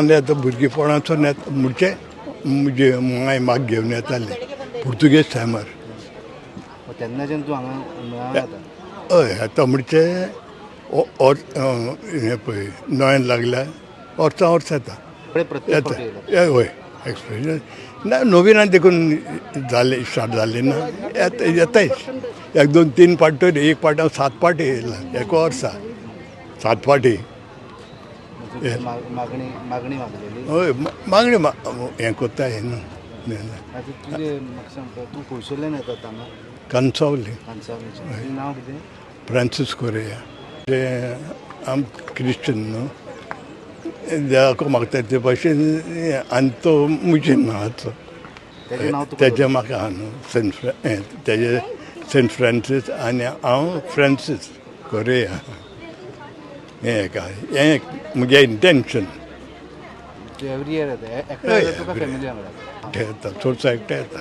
आनी आतां भुरगेपणासून येता, म्हणजे म्हजे मांय म्हाका घेवन येताले पुर्तुगेज टायमार. तेन्नाच्यान तूं हांगा मेळाक येता? हय, आतां म्हणजे हें पळय, नोयेन लागल्या वर्सां वर्स येता. प्रत्येक येता. फावटी येयला? हय, एक्सपिरियन्स ना, नवीन देखून जालें, स्टार्ट जालें ना. येता, येताय. एक दोन तीन पाट तरी, एक पाट हांव सात पाटी येयला एका वर्सा, सात पाटी. म्हणजे मागणी मागणी मागलेली? हय, मागणी हें कोत्ताय न्हू. आतां तुजें म्हाका सांग, तूं खंयसरल्यान येता हांगा? कन्सावली. कांसावलेच्यान. तुजें नांव कितें? Francis Korea. ते आम क्रिश्चन न्हू, देवाक मागता ते भाशेन. आनी तो म्हजें नांवाचो. तेजें नांव तुका? तेजें म्हाका आहा न्हू, सेंट हें तेजें सेंट फ्रांसीस आनी हांव फ्रांसीस कोरिया. हें एक आहा, हें एक म्हगें इंटेन्शन. तूं एवरी इयर येता? एकटो येता तुका फॅमिली वांगडा? येता, चडसो एकटो येता.